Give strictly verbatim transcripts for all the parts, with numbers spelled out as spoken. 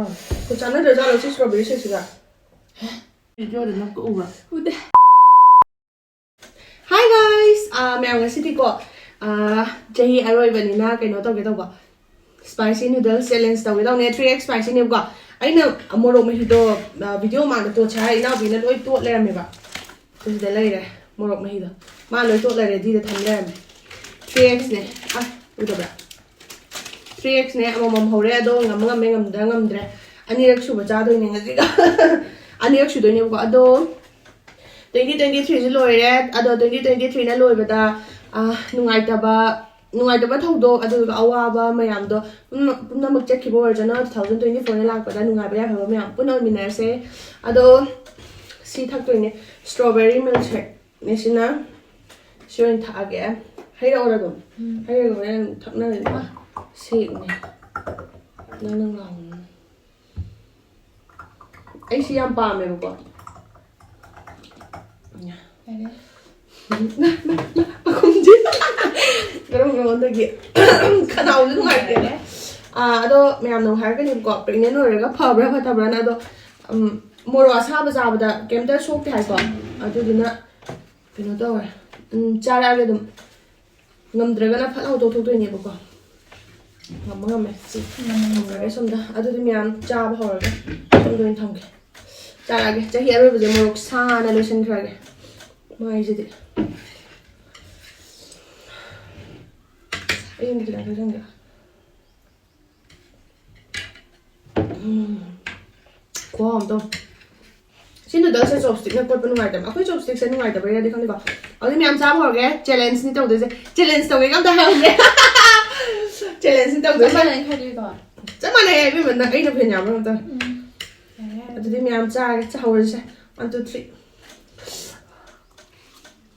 ꯈꯨꯠ ꯆꯥꯟꯅꯗ꯭ꯔꯖꯥꯠꯂꯣ ꯁꯤ strawberry shake ꯁꯤꯒ? Video ꯗ ꯅꯪ ꯀꯛꯎꯕ꯭ꯔꯥ? ꯎꯗꯦ꯫ Hi guys! ꯑꯥ, ꯃꯌꯥꯝ ꯉꯁꯤꯗꯤꯀꯣ, ꯑꯥ, ꯆꯍꯤ ꯑꯔꯣꯏꯕꯅꯤꯅ ꯀꯩꯅꯣ ꯇꯧꯒꯦ ꯇꯧꯕ, spicy noodles challenge ꯇꯧꯒꯦ ꯇꯧꯅꯦ꯫ Three X spicy ꯅꯦꯕꯀꯣ꯫ ꯑꯩꯅ ꯃꯣꯔꯣꯛ ꯃꯍꯤꯗꯣ, ꯑꯥ, video ꯃꯥꯡꯗ ꯇꯣꯠꯁꯦ ꯍꯥꯏꯔ ꯏꯅꯥꯎꯄꯤꯅ ꯂꯣꯏ ꯇꯣꯠ ꯂꯩꯔꯝꯃꯦꯕ꯫ ꯁꯤꯗ ꯂꯩꯔꯦ ꯃꯣꯔꯣꯛ ꯃꯍꯤꯗꯣ꯫ ꯃꯥ ꯂꯣꯏ ꯇꯣꯠꯂ ready ꯗ ꯊꯝ ꯂꯩꯔꯝꯃꯦ꯫ Three X ꯅꯦ꯫ ꯑꯥ, ꯎꯗꯕ꯭ꯔꯥ? Three X ꯅꯦ, ꯑꯃꯃꯝ ꯍꯧꯔꯦ꯫ ꯑꯗꯣ ꯉꯝꯕ ꯉꯝꯃꯦ, ꯉꯝꯗ꯭ꯔ ꯉꯝꯗ꯭ꯔꯦ꯫ ꯑꯅꯤꯔꯛ ꯁꯨꯕ ꯆꯥꯗꯣꯏꯅꯦ ꯉꯁꯤꯒ꯫ ꯑꯅꯤꯔꯛ ꯁꯨꯗꯣꯏꯅꯦꯕꯀꯣ꯫ ꯑꯗꯣ twenty twenty three ꯁꯨ ꯂꯣꯏꯔꯦ꯫ ꯑꯗꯣ twenty twenty three ꯅ ꯂꯣꯏꯕꯗ, ꯑꯥ, ꯅꯨꯡꯉꯥꯏꯇꯕ, ꯅꯨꯡꯉꯥꯏꯇꯕ ꯊꯧꯗꯣꯛ, ꯑꯗꯨꯒ ꯑꯋꯥꯕ ꯃꯌꯥꯝꯗꯣ ꯄꯨꯝꯅ-, ꯄꯨꯝꯅꯃꯛ ꯆꯠꯈꯤꯕ ꯑꯣꯏꯔꯖꯅꯣ꯫ Two thousand twenty four ꯅ ꯂꯥꯛꯄꯗ ꯅꯨꯡꯉꯥꯏꯕ ꯌꯥꯏꯐꯕ ꯃꯌꯥꯝ ꯄꯨꯟꯅ ꯑꯣꯏꯃꯤꯟꯅꯔꯁꯦ꯫ ꯑꯗꯣ ꯁꯤ ꯊꯛꯇꯣꯏꯅꯦ, strawberry milkshake ꯅꯦ ꯁꯤꯅ꯫ ꯁꯤ ꯑꯣꯏꯅ ꯊꯛꯑꯒꯦ꯫ ꯍꯩꯔꯛꯑꯣꯔ ꯑꯗꯨꯝ? ꯎꯝ꯫ ꯍꯩꯔꯒ ꯍꯣꯔꯦꯟ ꯊꯛꯅꯔꯁꯦ꯫ ꯁꯦꯛꯅꯦ꯫ ꯅꯪ ꯅꯪ ꯂꯥꯎꯅ꯫ ꯑꯩ ꯁꯤ ꯌꯥꯝ ꯄꯥꯝꯃꯦꯕꯀꯣ꯫ ꯌꯥꯔꯦ꯫ ꯃꯈꯨꯝꯁꯤ ꯀꯔꯝ ꯀꯔꯝꯗꯒꯤ ꯈꯅꯥꯎꯁꯨ ꯅꯨꯡꯉꯥꯏꯇꯦ꯫ ꯑꯥ, ꯑꯗꯣ ꯃꯌꯥꯝꯅ ꯑꯃꯨꯛ ꯍꯥꯏꯔꯛꯀꯅꯤꯕꯀꯣ, pregnant ꯑꯣꯏꯔꯒ ꯐꯕ꯭ꯔꯥ ꯐꯠꯇꯕ꯭ꯔꯥꯅ꯫ ꯑꯗꯣ, ꯎꯝ, ꯃꯣꯔꯣꯛ ꯑꯁꯥꯕ ꯆꯥꯕꯗ ꯀꯩꯝꯇ ꯁꯣꯛꯇꯦ ꯍꯥꯏꯀꯣ꯫ ꯑꯗꯨꯗꯨꯅ ꯀꯩꯅꯣ ꯇꯧꯔꯦ꯫ ꯎꯝ, ꯆꯥꯔꯛꯑꯒꯦ ꯑꯗꯨꯝ꯫ ꯉꯝꯗ꯭ꯔꯒꯅ ꯐꯠ ꯂꯥꯎ ꯇꯣꯛꯊꯣꯛꯇꯣꯏꯅꯦꯕꯀꯣ꯫ ꯉꯝꯕ ꯉꯝꯃꯦ꯫ ꯁꯤ ꯉꯝꯃꯦ, ꯉꯝꯃꯦ꯫ ꯊꯝꯈ꯭ꯔꯒꯦ ꯁꯣꯝꯗ꯫ ꯑꯗꯨꯗꯤ ꯃꯌꯥꯝ ꯆꯥꯕ ꯍꯧꯔꯒꯦ꯫ ꯁꯣꯝꯗ ꯑꯣꯏꯅ ꯊꯝꯒꯦ꯫ ꯆꯥꯔꯛꯑꯒꯦ꯫ ꯆꯍꯤ ꯑꯔꯣꯏꯕꯁꯦ ꯃꯣꯔꯣꯛ ꯁꯥꯅ ꯂꯣꯏꯁꯤꯟꯈ꯭ꯔꯒꯦ꯫ ꯃꯥꯏꯁꯤꯗꯤ꯫ ꯑꯩ ꯌꯨꯝꯗ ꯈꯤꯇꯪ ꯈꯛ ꯆꯪꯒꯦ꯫ ꯎꯝ꯫ ꯈꯨꯍꯥꯎ ꯑꯃ ꯇꯧ꯫ ꯁꯤ noodles ꯁꯦ chopstick ꯅ ꯀꯣꯠꯄ ꯅꯨꯡꯉꯥꯏꯇꯕꯅꯦ꯫ ꯑꯩꯈꯣꯏ chopstick ꯁꯦ ꯅꯨꯡꯉꯥꯏꯇꯕꯩꯔꯗꯤ ꯈꯪꯗꯦꯀꯣ꯫ ꯑꯗꯨꯗꯤ ꯃꯌꯥꯝ ꯆꯥꯕ ꯍꯧꯔꯒꯦ꯫ Challenge ꯅꯤ ꯇꯧꯗꯣꯏꯁꯦ꯫ Challenge ꯇꯧꯒꯦꯒ ꯑꯝꯇ ꯍꯥꯏꯔꯝꯒꯦ꯫ Challenge ꯅꯤ ꯇꯧꯗꯣꯏꯁꯦ꯫ ꯆꯞ ꯃꯥꯟꯅꯩ ꯈꯜꯂꯤꯀꯣ꯫ ꯆꯞ ꯃꯥꯟꯅꯩ ꯏꯕꯦꯝꯃ, ꯅꯪ ꯑꯩꯅ ꯐꯦꯟ ꯌꯥꯝꯕ꯭ꯔꯥ ꯑꯝꯇ꯫ ꯎꯝ꯫ ꯌꯥꯔꯦ, ꯌꯥꯔꯦ꯫ ꯑꯗꯨꯗꯤ ꯃꯌꯥꯝ ꯆꯥꯔꯒꯦ, ꯆꯥꯍꯧꯔꯁꯦ꯫ One, two, three꯫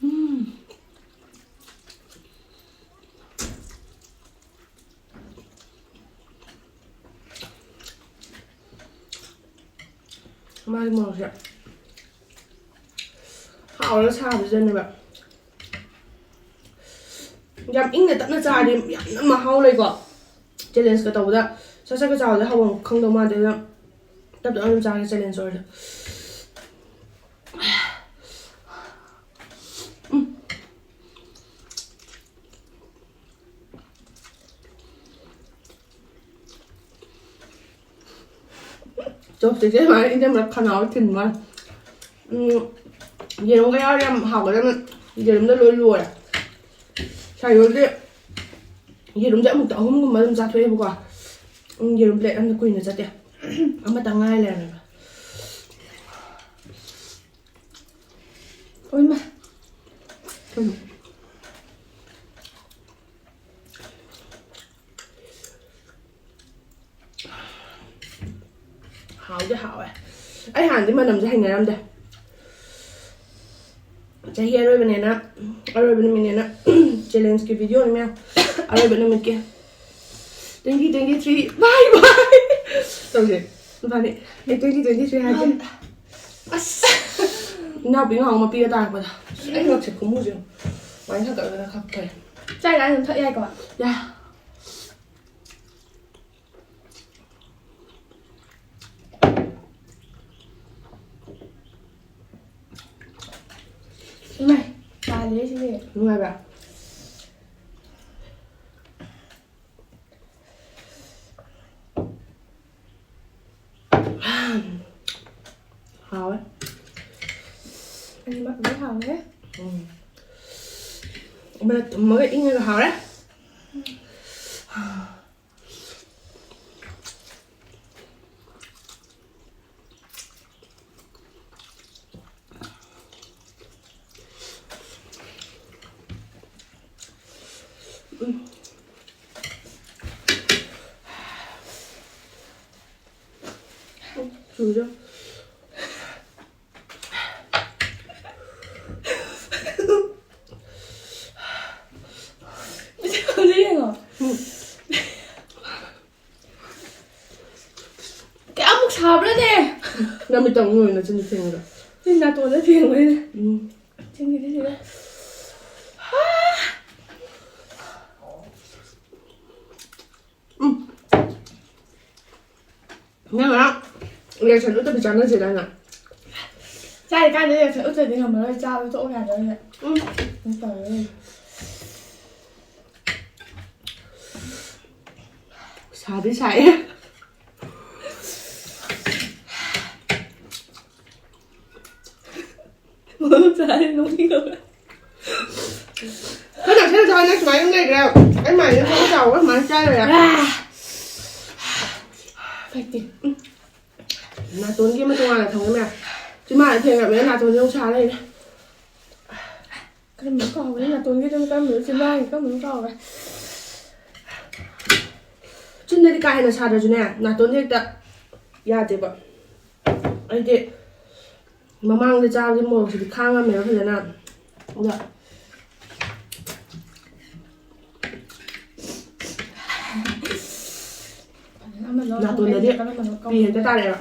ꯎꯝ꯫ ꯃꯥꯒꯤ ꯃꯣꯔꯣꯛꯁꯦ ꯍꯥꯎꯔꯒ ꯁꯥꯕꯁꯤꯗꯅꯦꯕ꯫ ꯌꯥꯝ ꯏꯪꯅ ꯇꯞꯅ ꯆꯥꯔꯗꯤ ꯌꯥꯝꯅ ꯃꯍꯥꯎ ꯂꯩꯀꯣ꯫ Challenge ꯀ ꯇꯧꯕꯗ ꯆꯥꯛ ꯆꯥꯛꯀ ꯆꯥꯕꯗ ꯍꯧꯕꯝ ꯈꯪꯗꯧ ꯃꯥꯟꯗꯦ, ꯑꯗꯨꯅ ꯇꯞ ꯇꯞꯅ ꯑꯗꯨꯝ ꯆꯥꯒꯦ, challenge ꯑꯣꯏꯔꯁꯨ꯫ ꯎꯝ꯫ Chopstickꯁꯦ ꯁꯨꯃꯥꯏꯅ ꯏꯟꯖꯟꯕꯗ ꯈꯅꯥꯎ ꯊꯤꯟꯕ ꯋꯥꯅꯤ꯫ ꯎꯝ, ꯌꯦꯔꯨꯝꯒ ꯌꯥꯎꯔꯗꯤ ꯌꯥꯝ ꯍꯥꯎꯒꯗꯕꯅꯤ꯫ ꯌꯦꯔꯨꯝꯗ ꯂꯣꯏ ꯂꯣꯏꯔꯦ꯫ ꯁꯥꯏꯌꯣꯜꯗꯤ ꯌꯦꯔꯨꯝꯁꯦ ꯑꯃꯨꯛꯇ ꯑꯍꯨꯝꯒꯨꯝꯕ ꯑꯗꯨꯝ ꯆꯥꯊꯣꯛꯑꯦꯕꯀꯣ꯫ ꯎꯝ, ꯌꯦꯔꯨꯝ plate ꯑꯃꯗ ꯀꯨꯏꯅ ꯆꯠꯇꯦ꯫ ꯑꯃꯇꯪ ꯉꯥꯏ ꯂꯩꯔꯝꯃꯦꯕ꯫ ꯑꯣꯏꯃꯥ꯫ ꯀꯩꯅꯣ? ꯍꯥꯎꯗꯤ ꯍꯥꯎꯋꯦ꯫ ꯑꯩ ꯍꯥꯟꯅꯗꯤ ꯃꯅꯝꯁꯦ ꯍꯩꯅꯔꯝꯗꯦ꯫ ꯆꯍꯤ ꯑꯔꯣꯏꯕꯅꯦꯅ, ꯑꯔꯣꯏꯕ ꯅꯨꯃꯤꯠꯅꯦꯅ, challengeꯀꯤ videoꯅꯤ ꯃꯌꯥꯝ꯫ ꯑꯔꯣꯏꯕ ꯅꯨꯃꯤꯠꯀꯤ꯫ Twenty twenty three, bye bye꯫ ꯇꯧꯁꯦ꯫ ꯅꯨꯄꯥꯅꯤ꯫ ꯑꯩ twenty twenty three ꯍꯥꯏꯒꯦ꯫ ꯑꯁ꯫ ꯏꯅꯥꯎꯄꯤ ꯉꯥꯎ ꯃꯄꯤꯒ ꯇꯥꯔꯛꯄꯗ꯫ ꯑꯩ ꯉꯛꯁꯦ ꯈꯨꯃꯨꯁꯦ ꯌꯦꯡꯉꯨ꯫ ꯃꯥꯏ ꯊꯥꯡꯒꯠꯂꯒꯅ ꯈꯔ ꯐꯩ꯫ ꯆꯥꯏ ꯀꯥꯟꯗ ꯑꯗꯨꯝ ꯊꯛ ꯌꯥꯏꯀꯣ? ꯌꯥ꯫ ꯏꯃꯥꯏ, ꯇꯥꯜꯂꯦ ꯁꯤꯗꯤ꯫ ꯅꯨꯡꯉꯥꯏꯕ꯭ꯔꯥ? ꯍꯥꯎꯋꯦ꯫ ꯑꯅꯤꯃꯛ ꯂꯣꯏ ꯍꯥꯎꯋꯦ꯫ ꯎꯝ꯫ ꯑꯃꯅ ꯊꯨꯝꯃꯒ ꯏꯪꯉꯒ ꯍꯥꯎꯔꯦ꯫ ꯆꯨꯔꯤꯔꯣ? ꯃꯁꯤ ꯈꯪꯗꯦ, ꯌꯦꯡꯉꯣ꯫ ꯀꯌꯥꯃꯨꯛ ꯁꯥꯕ꯭ꯔꯅꯦ? ꯅꯃꯤꯠꯇ ꯑꯃꯨꯛ ꯌꯦꯡꯉꯣ, ꯅꯆꯤꯟꯗꯣ ꯊꯦꯡꯉꯒ꯫ ꯁꯤ ꯅꯥꯇꯣꯟꯗ ꯊꯦꯡꯕꯅꯤꯅꯦ꯫ ꯎꯝ꯫ ꯆꯤꯟꯒꯤꯗꯤ ꯁꯤꯗ꯫ ꯎꯝ꯫ ꯅꯪ ꯉꯔꯥꯡ ꯏꯂꯦꯛꯁꯟ ꯎꯠꯇꯕꯤ ꯆꯥꯟꯅꯁꯦꯗꯥꯏꯅ? ꯆꯥꯔꯤꯀꯥꯟꯗ ꯏꯂꯦꯛꯁꯟ ꯎꯠꯇ꯭ꯔꯗꯤ ꯉꯝꯃꯔꯣꯏ, ꯆꯥꯕ ꯇꯣꯛꯑꯣ ꯌꯥꯗ꯭ꯔꯣꯏꯅꯦ꯫ ꯎꯝ꯫ ꯎꯝ, ꯇꯧꯔꯦ꯫ ꯁꯥꯗꯤ ꯁꯥꯏꯌꯦ꯫ ꯃꯣꯔꯣꯛ ꯆꯥꯔꯦ, ꯅꯣꯛꯅꯤꯡꯉꯕ꯭ꯔꯥ? ꯈꯔ ꯅꯛꯁꯜꯂ ꯆꯥꯎ, ꯅꯪ ꯁꯨꯃꯥꯏꯅ ꯑꯗꯨꯝ ꯂꯩꯈ꯭ꯔꯦ꯫ ꯑꯩ ꯃꯥꯏꯁꯦ ꯈꯔ ꯆꯥꯎꯕ ꯁꯨꯃꯥꯏꯅ ꯆꯥ ꯂꯩꯔꯦ꯫ ꯐꯠꯇꯦ꯫ ꯎꯝ꯫ ꯅꯥꯇꯣꯟꯒꯤ ꯑꯃ ꯇꯣꯉꯥꯟꯅ ꯊꯝꯒꯦ ꯃꯌꯥꯝ꯫ ꯆꯤꯟꯕꯥꯟꯁꯦ ꯊꯦꯡꯉꯕꯅꯤꯅ ꯅꯥꯇꯣꯟꯁꯦ ꯑꯃꯨꯛ ꯁꯥ ꯂꯩꯔꯦ꯫ ꯀꯔꯝꯕꯅꯣ ꯀꯥꯎꯒ꯭ꯔꯦ? ꯅꯥꯇꯣꯟꯒꯤꯗꯨꯅ ꯀꯔꯝꯕꯅꯣ? ꯆꯤꯟꯕꯥꯟꯒꯤ ꯀꯔꯝꯕꯅꯣ ꯀꯥꯎꯒ꯭ꯔꯦ꯫ ꯆꯤꯟꯗꯗꯤ ꯀꯥ ꯍꯦꯟꯅ ꯁꯥꯗ꯭ꯔꯁꯨꯅꯦ, ꯅꯥꯇꯣꯟꯗꯤ ꯍꯦꯛꯇ ꯌꯥꯗꯦꯕ꯫ ꯑꯩꯗꯤ ꯃꯃꯥꯡꯗ ꯆꯥꯕꯒꯤ ꯃꯣꯔꯣꯛꯁꯤꯗꯤ ꯈꯥꯡꯉꯝꯃꯦꯕ ꯐꯖꯅ꯫ ꯑꯗ ꯐꯖꯅ ꯑꯃ ꯂꯧꯔ ꯅꯥꯇꯣꯟꯗꯗꯤ ꯊꯝꯕ, ꯀꯔꯝꯕꯅꯣ ꯄꯤ ꯍꯦꯛꯇ ꯀꯥꯎꯒ꯭ꯔꯦ꯫ ꯇꯥꯔꯛꯑꯦꯕ꯫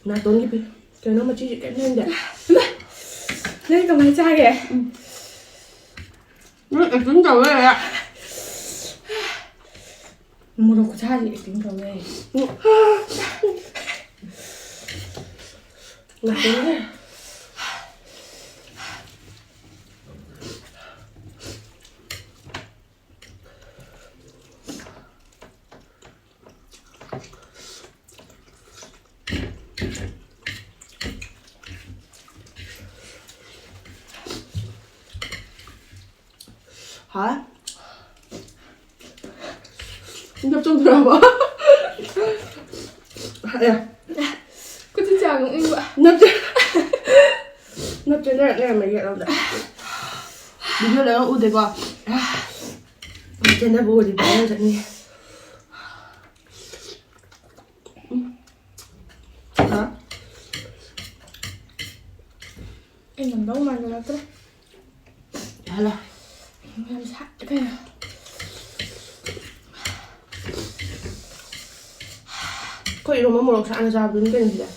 ꯅꯥꯇꯣꯟꯒꯤ ꯄꯤ-, ꯀꯩꯅꯣ ꯃꯆꯤꯁꯦ ꯀꯩꯝ ꯂꯩꯔꯝꯗꯦ꯫ ꯅꯪ ꯀꯃꯥꯏꯅ ꯆꯥꯒꯦ? ꯎꯝ꯫ ꯅꯪ acting ꯇꯧ ꯂꯩꯔꯦ꯫ ꯃꯣꯔꯣꯛ ꯈꯨꯁꯥꯁꯤ acting ꯇꯧ ꯂꯩꯔꯦ꯫ ꯎꯝ꯫ ꯅꯥꯇꯣꯟꯒꯤ꯫ ꯍꯥ? ꯅꯞ ꯆꯪꯗꯣꯔꯕꯣ? ꯑꯦ꯫ ꯈꯨꯠꯁꯤ ꯆꯥ ꯅꯣꯛꯅꯤꯡꯕ꯫ ꯅꯞ ꯆ-, ꯅꯞ ꯆꯦꯟꯊꯔꯛ ꯂꯩꯔꯝꯃꯦ ꯌꯦꯠꯂꯣꯝꯗ꯫ Video ꯂꯣꯏꯅ ꯎꯗꯦꯀꯣ? ꯆꯦꯟꯊꯕ ꯎꯔꯗꯤ viral ꯆꯠꯅꯤ꯫ ꯎꯝ꯫ ꯍꯥ? ꯑꯩ ꯉꯝꯗꯧ ꯃꯥꯟꯁꯤꯜꯂꯛꯇ꯭ꯔꯦ꯫ ꯍꯜꯂꯣ꯫ ꯌꯥꯝ ꯁꯥ-, ꯀꯩꯅꯣ꯫ ꯑꯩꯈꯣꯏ ꯏꯔꯣꯝꯕ ꯃꯣꯔꯣꯛ ꯁꯥꯅ ꯆꯥꯕꯗꯨꯅꯤ ꯀꯩꯅꯣ ꯁꯤꯗ꯫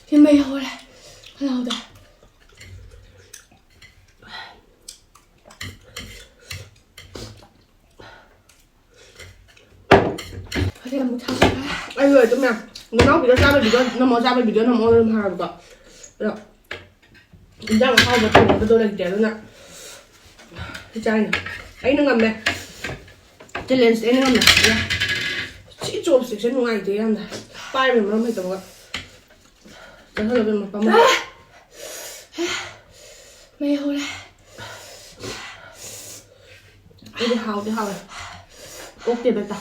ꯁꯤ ꯃꯩ ꯍꯧꯔꯦ꯫ ꯈꯅꯥꯎꯗ꯫ ꯍꯧꯖꯤꯛ ꯑꯃꯨꯛ ꯊꯥꯡꯒꯠꯈ꯭ꯔꯦ꯫ ꯑꯩ ꯂꯣꯏ ꯑꯗꯨꯝ ꯃꯌꯥꯝ꯫ ꯅꯅꯥꯎꯄꯤꯗꯣ ꯆꯥꯕ ꯚꯤꯗꯤꯑꯣ ꯅꯝꯃꯣ, ꯆꯥꯕ ꯚꯤꯗꯤꯑꯣ ꯅꯝꯃꯣ ꯑꯗꯨꯝ ꯍꯥꯏꯔꯕꯀꯣ꯫ ꯑꯗꯣ ꯏꯟꯖꯥꯡ ꯑꯍꯥꯎꯕ ꯊꯣꯡꯒꯗꯕꯗꯣ ꯂꯩꯇꯦ, ꯑꯗꯨꯅ ꯁꯤ ꯆꯥꯏꯅꯦ꯫ ꯑꯩꯅ ꯉꯝꯃꯦ꯫ ꯆꯦꯂꯦꯟꯖꯇꯤ ꯑꯩꯅ ꯉꯝꯃꯦ꯫ ꯁꯤ ꯆꯣꯞꯁ꯭ꯇꯤꯛꯁꯦ ꯅꯨꯡꯉꯥꯏꯇꯦ ꯌꯥꯝꯅ꯫ ꯄꯥꯏꯕꯩ ꯃꯔꯝ ꯂꯩꯇꯕꯒ꯫ ꯆꯠꯍꯜꯂꯣ ꯏꯕꯦꯝꯃ, ꯄꯥꯝꯃꯨ꯫ ꯃꯩ ꯍꯧꯔꯦ꯫ ꯑꯩꯗꯤ ꯍꯥꯎꯗꯤ ꯍꯥꯎꯋꯦ꯫ ꯑꯣꯛꯇꯦꯕ ꯍꯦꯛꯇ꯫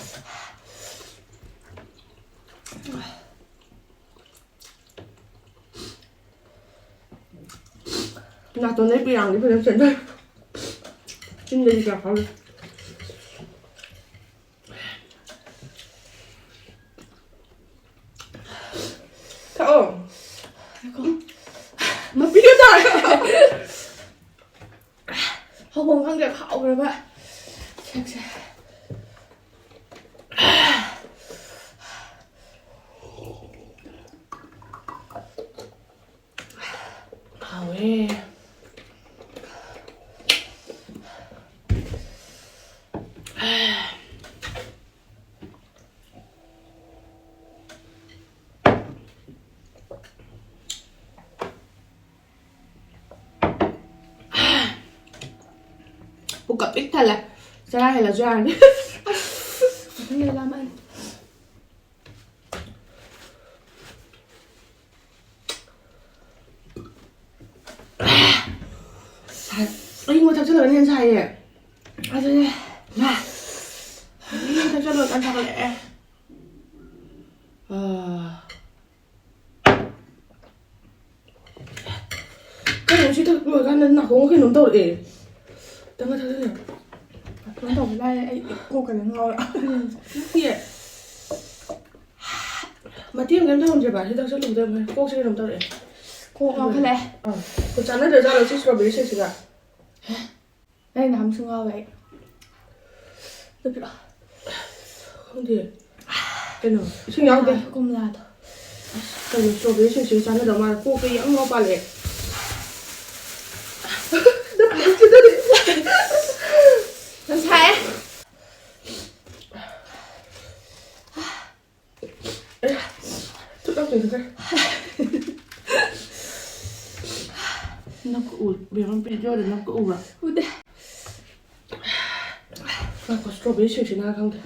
ꯅꯥꯇꯣꯟꯗꯩ ꯄꯤꯔꯥꯡꯗꯤ ꯐꯖꯅ ꯆꯦꯟꯊꯔꯦ꯫ ꯆꯤꯟꯗꯗꯤ ꯀꯌꯥ ꯐꯥꯎꯗꯦ꯫ ꯊꯛꯑꯣ꯫ ꯉꯥꯏꯈꯣ꯫ ꯃꯄꯤꯒ ꯇꯥꯔꯦ꯫ ꯍꯧꯕꯝ ꯈꯪꯗꯦ, ꯍꯥꯎꯈ꯭ꯔꯕ ꯁꯦꯛꯁꯦ꯫ ꯍꯥꯎꯋꯦ꯫ ꯄꯨꯛꯀ ꯄꯤꯛ ꯊꯜꯂꯦ꯫ ꯆꯔꯥ ꯍꯦꯜꯂꯁꯨ ꯌꯥꯔꯅꯤ꯫ ꯑꯁ, ꯂꯥꯝꯃꯛꯑꯦ꯫ ꯑꯌꯤꯡꯕ ꯊꯛꯆꯜꯂꯒꯅ ꯍꯦꯟꯅ ꯁꯥꯏꯌꯦ꯫ ꯑꯗꯨꯅꯦ꯫ ꯃꯥ꯫ ꯑꯌꯤꯡꯕ ꯊꯛꯆꯜꯂꯒꯅ ꯁꯥꯒꯠꯂꯛꯑꯦ꯫ ꯑꯥ꯫ ꯀꯩꯅꯣ ꯁꯤ ꯊꯛ ꯂꯣꯏꯔꯀꯥꯟꯗ ꯅꯥꯀꯣꯡꯒ ꯀꯩꯅꯣꯝ ꯇꯧꯔꯛꯑꯦ꯫ ꯈꯤꯇꯪꯒ ꯊꯛꯆꯜꯂꯣ꯫ ꯅꯥꯇꯣꯟ ꯇꯧꯕ ꯂꯥꯏꯔꯦ, ꯑꯩ ꯀꯣꯛꯀ ꯂꯣꯏ ꯉꯥꯎꯔꯦ꯫ ꯅꯠꯇꯤꯌꯦ꯫ ꯃꯇꯦꯡ ꯀꯩꯝ ꯇꯧꯔꯝꯗ꯭ꯔꯦꯕ, ꯁꯤ ꯊꯛꯆꯜꯂꯨꯕꯗ ꯀꯣꯛꯁꯦ ꯀꯩꯅꯣꯝ ꯇꯧꯔꯛꯑꯦ꯫ ꯀꯣꯛ ꯉꯥꯎꯈꯠꯂꯛꯑꯦ꯫ ꯑꯥ꯫ ꯈꯨꯠ ꯆꯥꯟꯅꯗ꯭ꯔꯖꯥꯠꯂꯣ ꯁꯤ strawberry shake ꯁꯤꯒ? ꯑꯩ ꯅꯍꯥꯟꯃꯨꯛꯁꯨ ꯉꯥꯎꯋꯦ ꯑꯩ꯫ ꯈꯪꯗꯦ꯫ ꯀꯩꯅꯣ? ꯏꯁꯤꯡ ꯌꯥꯎꯗꯦ꯫ ꯀꯣꯝꯂꯥꯗꯣ꯫ ꯀꯩꯅꯣ, strawberry shake ꯁꯤꯒ ꯆꯥꯟꯅꯗꯕ ꯃꯥꯜꯂꯦ꯫ ꯀꯣꯛꯇ ꯌꯥꯝ ꯉꯥꯎ ꯄꯥꯜꯂꯛꯑꯦ꯫ ꯉꯁꯥꯏ꯫ ꯊꯨꯞ ꯂꯥꯎ ꯆꯤꯡꯊꯣꯛꯈ꯭ꯔꯦ꯫ ꯅꯞꯀ ꯎ-, ꯕꯦꯝꯃ videoꯗ ꯅꯞꯀ ꯎꯕ꯭ꯔꯥ? ꯎꯗꯦ꯫ ꯉꯥꯏꯈꯣ, strawberry shakeꯁꯤꯅ ꯈꯪꯗꯦ꯫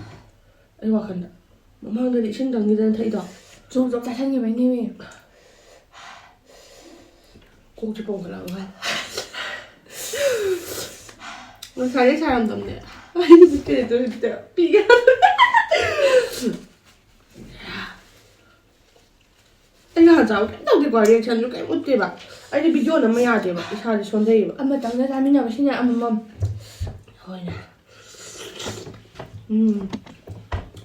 ꯑꯩ ꯋꯥꯈꯜꯗ꯫ ꯃꯃꯥꯡꯗꯗꯤ ꯏꯁꯤꯡ ꯇꯪꯅꯤꯗꯅ ꯊꯛꯏꯗꯣ꯫ ꯖꯣꯝ ꯖꯣꯝ ꯆꯥꯁꯟꯈꯤꯕꯩꯅꯦꯃꯤ꯫ ꯀꯣꯛꯁꯦ ꯄꯣꯝꯈꯠꯂꯛꯑꯕ ꯃꯥꯜꯂꯦ꯫ ꯉꯁꯥꯏꯗꯩ ꯁꯥꯔꯝꯗꯕꯅꯦ꯫ ꯑꯩ ꯅꯨꯃꯤꯠ ꯇꯔꯦꯠ ꯇꯔꯦꯠ ꯄꯤꯒꯦ꯫ ꯑꯩ ꯅꯍꯥꯟ ꯆꯥꯕ ꯀꯩꯝ ꯇꯧꯗꯦꯀꯣ, reactionꯁꯨ ꯀꯩꯝ ꯎꯠꯇꯦꯕ꯫ ꯑꯩꯗꯤ video ꯅꯝꯕ ꯌꯥꯗꯦꯕ, ꯏꯁꯥꯗꯤ ꯁꯣꯟꯊꯩꯌꯦꯕ꯫ ꯑꯃꯇꯪꯒ ꯆꯥꯃꯤꯟꯅꯕꯁꯤꯅ ꯑꯃꯃꯝ꯫ ꯍꯣꯏꯅꯦ꯫ ꯎꯝ꯫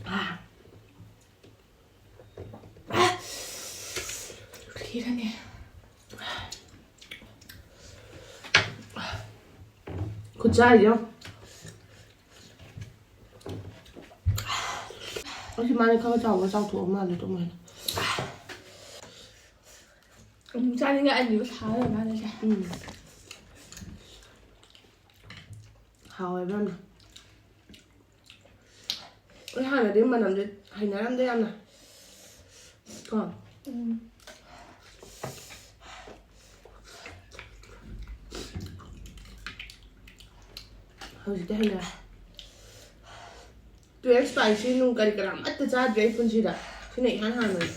ꯑꯥ꯫ ꯈꯤꯔꯅꯤ꯫ ꯈꯨꯠꯁꯥꯁꯦ ꯌꯦꯡꯉꯣ꯫ ꯑꯁꯤ ꯃꯥꯅ ꯈꯔ ꯆꯥꯎꯕ ꯆꯥꯎꯊꯣꯛꯑ ꯃꯥꯜꯂꯦ ꯑꯗꯨꯃꯥꯏꯅ꯫ ꯑꯃꯨꯛ ꯆꯥꯅꯤꯡꯉꯛꯑꯅꯤꯕ ꯁꯥ ꯂꯩꯔꯀꯥꯟꯗꯁꯦ꯫ ꯎꯝ꯫ ꯍꯥꯎꯋꯦꯕ ꯌꯥꯝꯅ꯫ ꯑꯩ ꯍꯥꯟꯅꯗꯤ ꯃꯅꯝꯁꯦ ꯍꯩꯅꯔꯝꯗꯦ ꯌꯥꯝꯅ꯫ ꯀꯣ? ꯎꯝ꯫ ꯍꯧꯖꯤꯛꯇꯤ ꯍꯩꯅꯔꯦ꯫ Twelve spicy ꯅꯨꯡ ꯀꯔꯤ ꯀꯔꯥ ꯑꯃꯠꯇ ꯆꯥꯗ꯭ꯔꯤ ꯑꯩ ꯄꯨꯟꯁꯤꯗ꯫ ꯁꯤꯅ ꯏꯍꯥꯟ ꯍꯥꯟꯕꯅꯤ꯫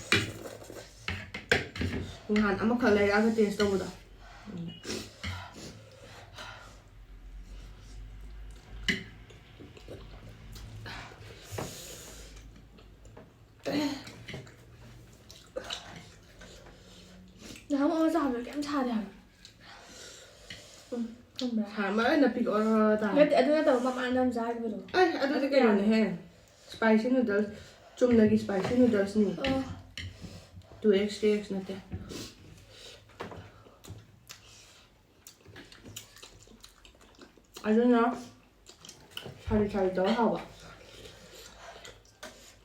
ꯅꯍꯥꯟ ꯑꯃꯈꯛ ꯂꯩꯔꯛꯑꯒ taste ꯇꯧꯕꯗꯣ꯫ ꯅꯍꯥꯟꯃꯨꯛ ꯑꯃ ꯆꯥꯕꯗꯣ ꯀꯩꯝ ꯁꯥꯗꯦ ꯍꯥꯏꯕ꯫ ꯎꯝ, ꯈꯪꯕ꯭ꯔꯥ? ꯁꯥꯃꯟꯅ ꯄꯤꯛ ꯑꯣꯔ ꯑꯣꯔ ꯇꯥꯔꯦ꯫ ꯅꯠꯇꯦ, ꯑꯗꯨ ꯅꯠꯇꯕ ꯃꯃꯥꯡꯗ ꯑꯃ ꯆꯥꯈꯤꯕꯗꯣ꯫ ꯑꯩ ꯑꯗꯨꯗꯤ ꯑꯗꯨ ꯀꯩꯅꯣꯅꯦꯍꯦ꯫ Spicy noodles꯫ ꯆꯨꯝꯅꯒꯤ spicy noodlesꯅꯤ꯫ ꯑꯣ꯫ Two X, three X ꯅꯠꯇꯦ꯫ ꯑꯗꯨꯅ ꯁꯥꯔꯤ ꯁꯥꯔꯤ ꯇꯧꯔ ꯍꯥꯎꯕ꯫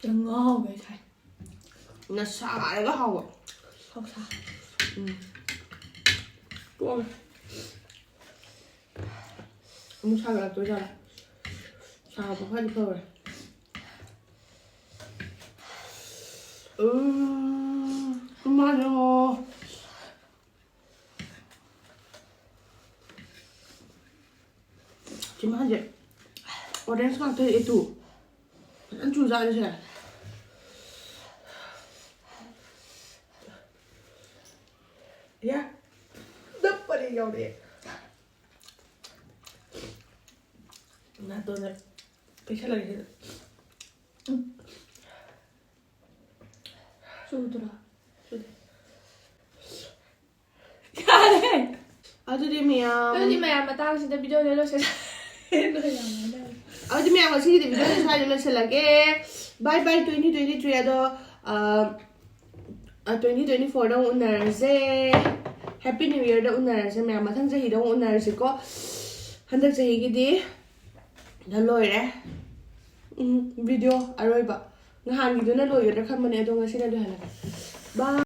ꯌꯥꯝ ꯉꯥꯎꯕ ꯍꯥꯏꯇꯥꯔꯦ꯫ ꯅ ꯁꯥꯔꯒ ꯍꯥꯎꯕ꯫ ꯍꯥꯎꯁꯥ꯫ ꯎꯝ꯫ ꯇꯣꯛꯑꯒꯦ꯫ ꯑꯃꯨꯛ ꯁꯥꯒꯠꯂꯛꯇꯣꯏꯖꯥꯠꯂꯥ? ꯁꯥꯕ ꯐꯗꯤ ꯐꯕꯅꯦ꯫ ꯎꯝ, ꯃꯥꯅꯦ꯫ ꯆꯤꯝꯕꯥꯟꯁꯦ orange ꯉꯥꯛꯇ ꯍꯦꯛꯑꯦ ꯇꯨ꯫ ꯐꯖꯅ ꯆꯨꯖꯥꯠꯅꯤꯁꯦ꯫ ꯌꯥ꯫ ꯅꯞꯄꯗꯤ ꯌꯥꯎꯔꯛꯑꯦ꯫ ꯅꯥꯇꯣꯟꯗ ꯇꯩꯁꯜꯂꯒꯦ ꯁꯤꯗ꯫ ꯆꯨꯗ꯭ꯔꯣ? ꯆꯨꯗꯦ꯫ ꯌꯥꯔꯦ꯫ ꯑꯗꯨꯗꯤ ꯃꯌꯥꯝ ꯑꯗꯨꯗꯤ ꯃꯌꯥꯝ ꯃꯇꯥꯡꯁꯤꯗ video ꯁꯦ ꯂꯣꯏꯁꯤꯜꯂ-, ꯑꯗꯨꯗꯤ ꯃꯌꯥꯝ ꯉꯁꯤꯒꯤꯗꯤ video ꯁꯦ ꯁ꯭ꯋꯥꯏꯗ ꯂꯣꯏꯁꯤꯜꯂꯒꯦ꯫ Bye bye twenty twenty three꯫ ꯑꯗꯣ, ꯑ, ꯑ, twenty twenty four ꯗ ꯑꯃꯨꯛ ꯎꯅꯔꯁꯦ꯫ Happy New Year ꯗ ꯎꯅꯔꯁꯦ ꯃꯌꯥꯝ꯫ ꯃꯊꯪ ꯆꯍꯤꯗ ꯑꯃꯨꯛ ꯎꯅꯔꯁꯤꯀꯣ꯫ ꯍꯟꯗꯛ ꯆꯍꯤꯒꯤꯗꯤ ꯗ ꯂꯣꯏꯔꯦ꯫ ꯎꯝ, video ꯑꯔꯣꯏꯕ꯫ ꯅꯍꯥꯟꯒꯤꯗꯨꯅ ꯂꯣꯏꯒꯗ꯭ꯔꯥ ꯈꯟꯕꯅꯦ, ꯑꯗꯣ ꯉꯁꯤꯅ ꯂꯣꯏꯍꯜꯂꯒꯦ꯫ Bye꯫